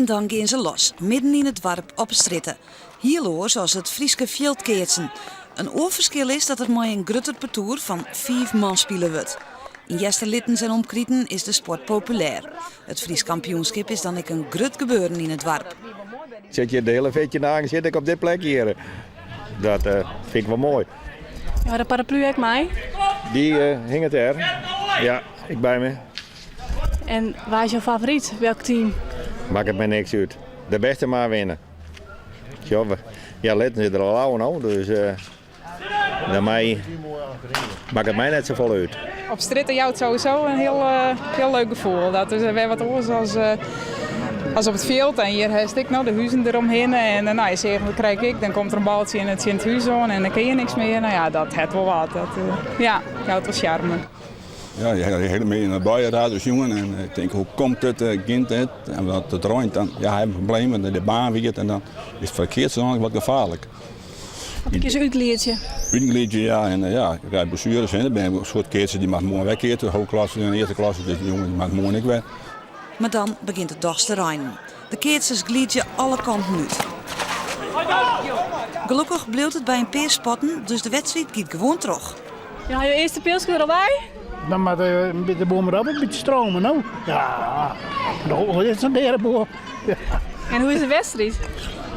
En dan gean se los, midden yn it doarp op 'e strjitte. Hiel oars as it Fryske fjildkeatsen. In oar ferskil is dat der mei in grutter partoer fan fiif man spile wurdt. Yn Easterlittens en omkriten is de sport populêr. It Frysk kampioenskip is dan ek in grut gebeuren yn it doarp. Sit hjir de hiele 14 dagen sit ik op dit plek hjir. Dat eh, fyn ik wol moai. Ja, de paraplu ek mei? Dy eh, hinget dêr. Ja, ek by my. En wa is jo favoryt? Welk team? Makket my niks út. De bêste mar winne. Ja, Littens is der al ôf no, dus uh, dan mei, makket my net safolle út. Op strjitte jout sowieso in hiel, eh, hiel leuk gefoel. Dat is wer wat oars as, eh, as op it fjild. En hjir hast ek noch de huzen deromhinne. En uh, nou, je seagen, dat krij ik. Dan komt der in baltsje yn it, tsjin it hús oan en dan kin je niks mear. Nou ja, dat hat wol wat. Dat, ja, jout wol sjarme. Ja, je ha de hiele middei nei de buienradar sjoen en ik tink hoe komt it, giet it? En wat it reint dan, ja, ha we problemen, de baan wiet en dan is it foar de keatsen eigentlik wat gefaarlik. Want dan kin se útgliidzje. Útgliidzje, ja. En ja, je krije blessueres, hè. Der binne in soad keatsers dy moatte moarn wer keatse, de hoofdklasse en de earste klasse, dus dy jonges dy moatte moarn ek wer. Mar dan begjint it dochs te reinen. De keatsers gliidzje alle kanten út. Gelokkich bliuwt it by in pear spatten, dus de wedstriid giet gewoan troch. Ja, ha jo earste pilske der al by? Dan moat de boel mar op in bytsje strome, no. Ja, no is it in deade boel. En hoe is de wedstriid?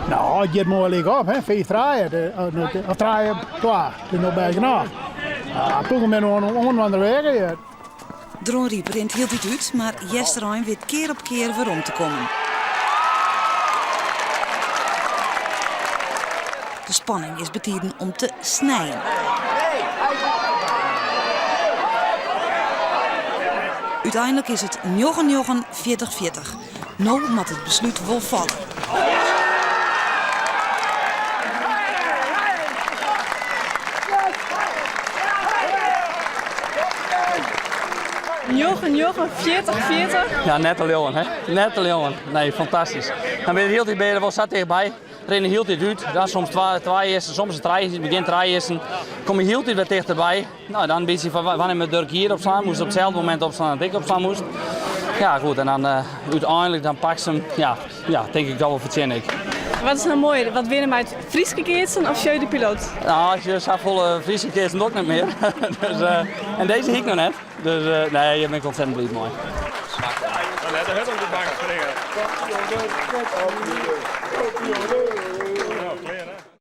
No, it giet moai lyk op, hè. Fiif trije, of trije twa, it is no bêst genôch. Ja, ploegen binne oan oan de wegen hjir. Dronryp rint hieltyd út, mar Easterein wit kear op kear werom te kommen. De spanning is betiden om te snijen. Uteinlik is it njoggen njoggen, 40 40. No moat it beslút wol falle. Njoggen, njoggen, 40, 40. Ja, net te leauwen, hè? Net te leauwen. Nee, fantastysk. Dan bin je hieltyd bin je der wol sa tichtby. Rinne hieltyd út. Dan soms twa, twa earsten, soms trije, yn it begjin trije earsten. Kom je hieltyd wer tichterby. No, dan in bytsje fan wannear moat Durk hier opslaan? Moast op itselde momint opslaan dat ik opslaan moast. Ja, goed. En dan uh, úteinlik dan pakt se him. Ja, ja, tink ik toch wol fertsjinne ek. Wat is no moaier, wat winne mei it Fryske keatsen of Jeu de Piloot? Nou, as je safolle Fryske keatsen doch ik net mear. dus, uh, en dizze hie ik noch net. Dus uh, nee, hjir bin ik ontzettend bliid mei.